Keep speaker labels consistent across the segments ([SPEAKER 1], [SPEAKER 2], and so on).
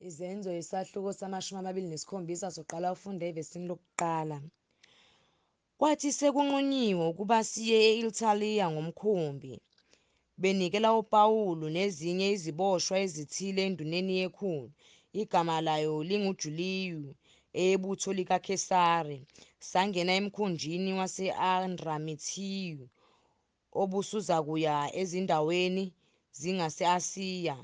[SPEAKER 1] Izenzo isahluko sama-27 soqala ufunda evesini lokuqala. Kwathi sekunqunyiwe ukuba siye e-Italiya ngomkhumbi, benikela uPawulu nezinye iziboshwa ezithile enduneni yekhulu, igama layo linguJuliyu, eyebutho likaKhesari. Sangena emkhunjini wase-Andramithiyu obusuzakuya ezindaweni zingase-Asiya,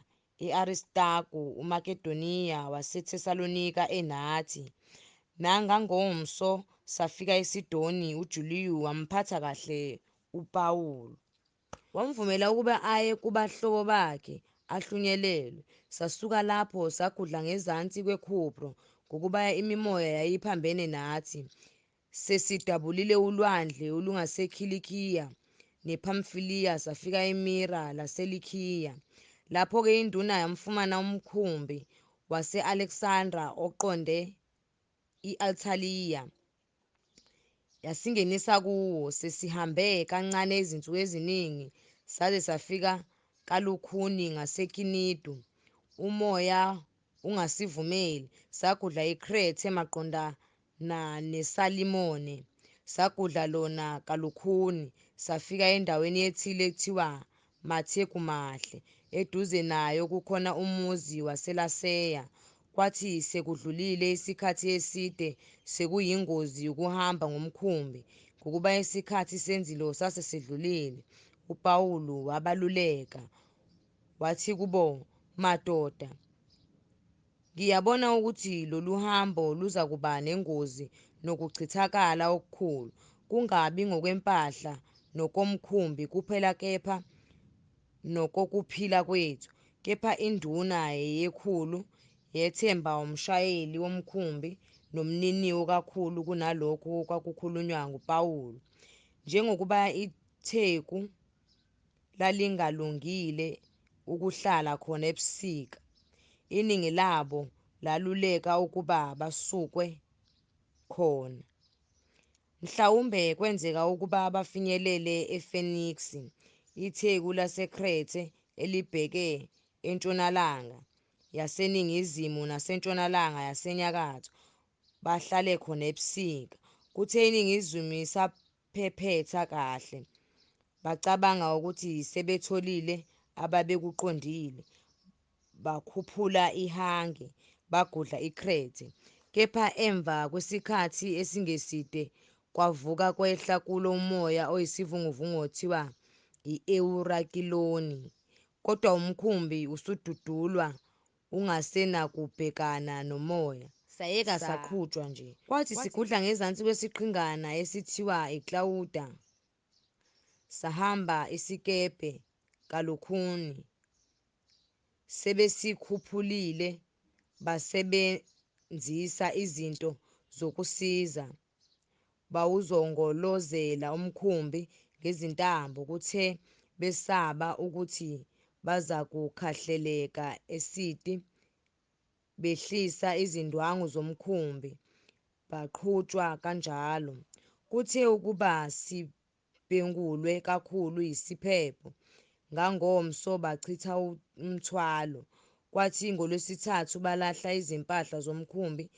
[SPEAKER 1] i-Aristaku uMakedoniya waseThesalonika enathi. Nangangomso safika eSidoni, uJuliyu wamphatha kahle uPawulu. Wamvumela ukuba aye kubahlobo bakhe ahlunyelelwe. Sasuka lapho sagudla ngezansi kweKhupro, ngokuba imimoya yayiphambene nathi. Sesidabulile ulwandle olungaseKhilikiya nePhamfiliya, safika eMira laseLikhiya. Lapho-ke induna yamfumana umkhumbi wase-Aleksandra oqonde i-Athaliya, yasingenisa kuwo. Sesihambe kancane izinsuku eziningi, saze safika kalukhuni ngaseKinidu, umoya ungasivumeli. Sagudla iKrethe maqondana neSalimone, sagudla lona kalukhuni, safika endaweni ethile ekuthiwa Mathekumahle. Eduze nayo kukhona umuzi waseLaseya. Kwathi sekudlulile isikhathi eside sekuyingozi ukuhamba ngomkhumbi, ngokuba isikhathi senzilo sase sidlulile, uPawulu wabaluleka wathi kubo, Madoda, ngiyabona ukuthi lolu hambo luzakuba nengozi nokuchithakala okukhulu, kungabi ngokwempahla nokomkhumbi kuphela kepha nokokuphila kwethu. Kepha induna yekhulu yethemba umshayeli womkhumbi nomniniwo kakhulu kunalokho okwakukhulunywa nguPawulu. Njengokuba itheku lalingalungile ukuhlala khona ebusika, iningi labo laluleka ukuba basukwe khona. Mhlawumbe kwenzeka ukuba bafinyelele eFeniksi, itheku laseKrethe elibheke entshonalanga yaseningizimu nasentshonalanga yasenyakatho, bahlale khona ebusika. Kuthe iningizimu isaphephetha kahle, bacabanga ukuthi sebetholile ababekuqondile, bakhuphula ihange, bagudla iKrethe. Kepha emva kwesikhathi esingeside kwavuka kwehla kulo umoya oyisivunguvungu othiwa i-Ewurakiloni, kodwa umkhumbi usududulwa ungasenakubhekana nomoya. Sayeka saqhutshwa nje. Kwathi sigudla ngezansi kwesiqhingana esithiwa iKlawuda, sahamba isikebhe kalukhuni. Sebesikhuphulile basebenzisa izinto zokusiza, bawuzongolozela umkhumbi ngezintambo. Kuthe besaba ukuthi bazakukhahleleka eSiti, behlisa izindwangu zomkhumbi, baqhutshwa kanjalo. Kuthe ukuba sibhengulwe kakhulu yisiphepho, ngangomso bachitha umthwalo. Kwathi ngolwesithathu balahla izimpahla zomkhumbi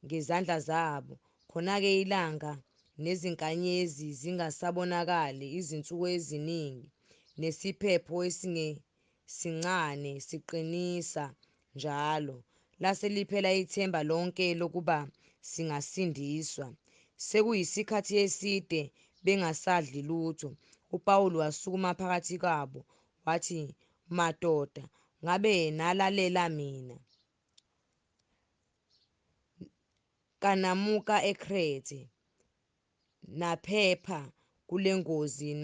[SPEAKER 1] ngezandla zabo. Khona-ke ilanga nezinkanyezi zingasabonakali izinsuku eziningi, nesiphepho esingesincane siqinisa njalo, lase liphela ithemba lonke lokuba singasindiswa. Sekuyisikhathi eside bengasadli lutho, uPawulu wasukuma phakathi kwabo, wathi, Madoda, ngabe nalalela mina kanamuka eKrethe, naphepha kule ngozi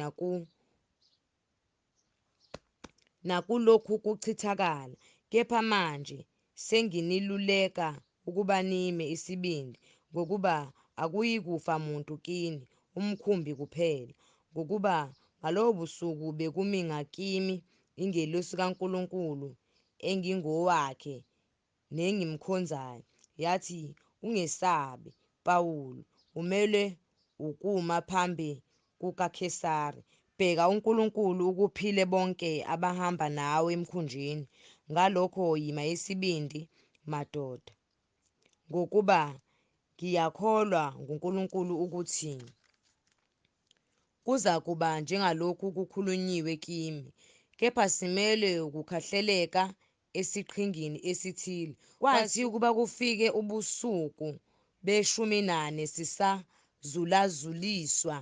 [SPEAKER 1] nakulokhu kuchithakala. Kepha manje senginiluleka ukuba nime isibindi, ngokuba akuyikufa muntu kini, umkhumbi kuphela. Ngokuba ngalobo busuku bekumi ngakimi ingelosi kaNkulunkulu engingowakhe nengimkhonzayo, yathi, Ungesabi, Pawulu, umelwe ukuma phambi kukaKhesari. Bheka, uNkulunkulu ukuphile bonke abahamba nawe emkhunjini. Ngalokho yima isibindi, Madoda, ngokuba ngiyakholwa nguNkulunkulu ukuthi kuzakuba njengalokhu kukhulunyiwe kimi. Kepha simelwe ukukhahleleka esiqhingini esithile. Kwathi ukuba kufike ubusuku beshumi nane sisazulazuliswa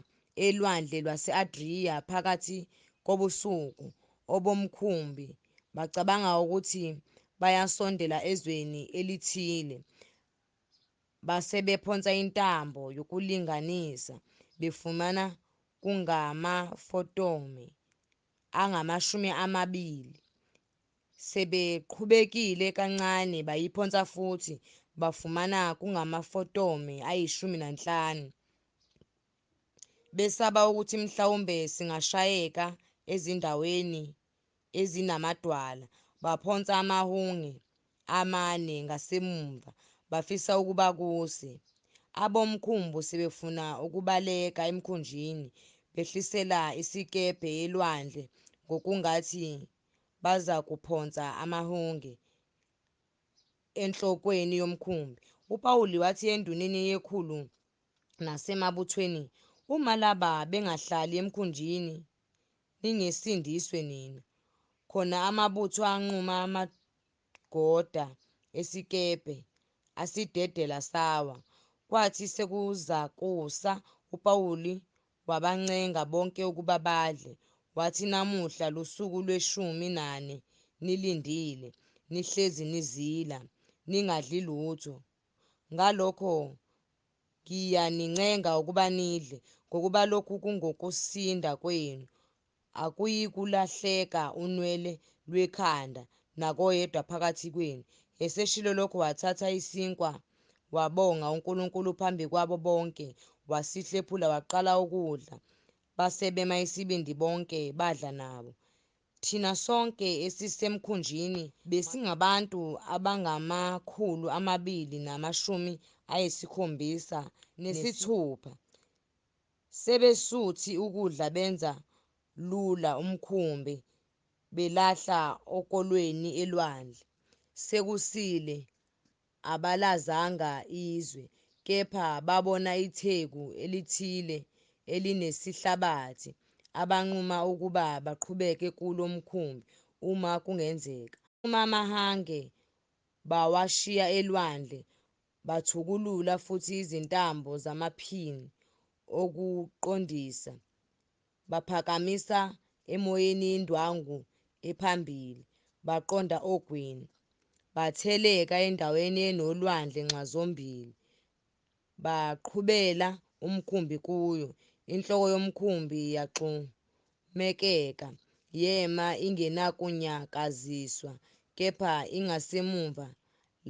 [SPEAKER 1] elwandle lwase-Adriya phakathi kobusuku, abomkhumbi bacabanga ukuthi bayasondela ezweni elithile, base bephonsa intambo yokulinganisa, befumana kungamafotome angamashumi 20. Sebeqhubekile kancane bayiphonsa futhi, bafumana kungamafotome ayi-15. Besaba ukuthi mhlawumbe singashayeka ezindaweni ezinamadwala, baphonsa amahunge amane ngasemuva, bafisa ukuba kuse. Abomkhumbi sebefuna ukubaleka emkhunjini, behlisela isikebhe elwandle ngokungathi bazakuphonsa amahunge enhlokweni yomkhumbi. UPawulu wathi enduneni yekhulu nasemabuthweni, Uma laba bengahlali emkhunjini, ningesindiswe nina. Khona amabutho anquma amagoda esikebhe, asidedela sawa. Kwathi sekuzakusa, uPawulu wabancenga bonke ukuba badle, wathi, Namuhla lusuku lweshumi nane nilindile, nihlezi nizila, ningadli lutho. Ngalokho ngiyanincenga ukuba nidle, ngokuba lokhu kungokusinda kwenu, akuyikulahleka unwele lwekhanda nakoyedwa phakathi kwenu. Eseshilo lokho wathatha isinkwa, wabonga uNkulunkulu phambi kwabo bonke, wasihlephula, waqala ukudla. Base bema isibindi bonke, badla nabo. Thina sonke esisemkhunjini besingabantu abangama-276. Sebesuthi ukudla benza lula umkhumbi, belahla okolweni elwandle. Sekusile abalazanga izwe, kepha babona itheku elithile elinesihlabathi, abanquma ukuba baqhubeke kulo umkhumbi, uma kungenzeka. Banquma amahange, bawashiya elwandle, bathukulula futhi izintambo zamaphini okuqondisa, baphakamisa emoyeni indwangu ephambili, baqonda ogwini. Batheleka endaweni enolwandle nxazombili, baqhubela umkhumbi kuyo. Inhloko yomkhumbi yagxumekeka, yema ingenakunyakaziswa, kepha ingasemuva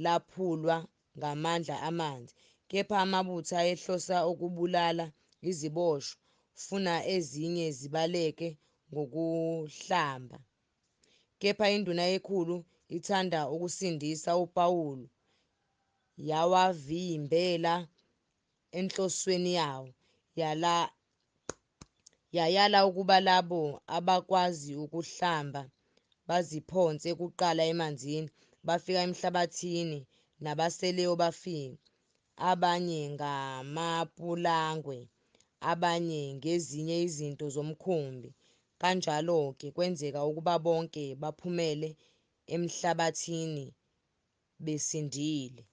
[SPEAKER 1] laphulwa ngamandla amanzi. Kepha amabutho ayehlosa ukubulala iziboshwa, funa ezinye zibaleke ngokuhlamba. Kepha induna yekhulu, ithanda ukusindisa uPawulu, yawavimbela enhlosweni yawo, yayala ukuba labo abakwazi ukuhlamba baziphonse kuqala emanzini, bafika emhlabathini, nabaseleyo bafika, abanye ngamapulangwe, abanye ngezinye izinto zomkhumbi. Kanjalo-ke kwenzeka ukuba bonke baphumele emhlabathini besindile.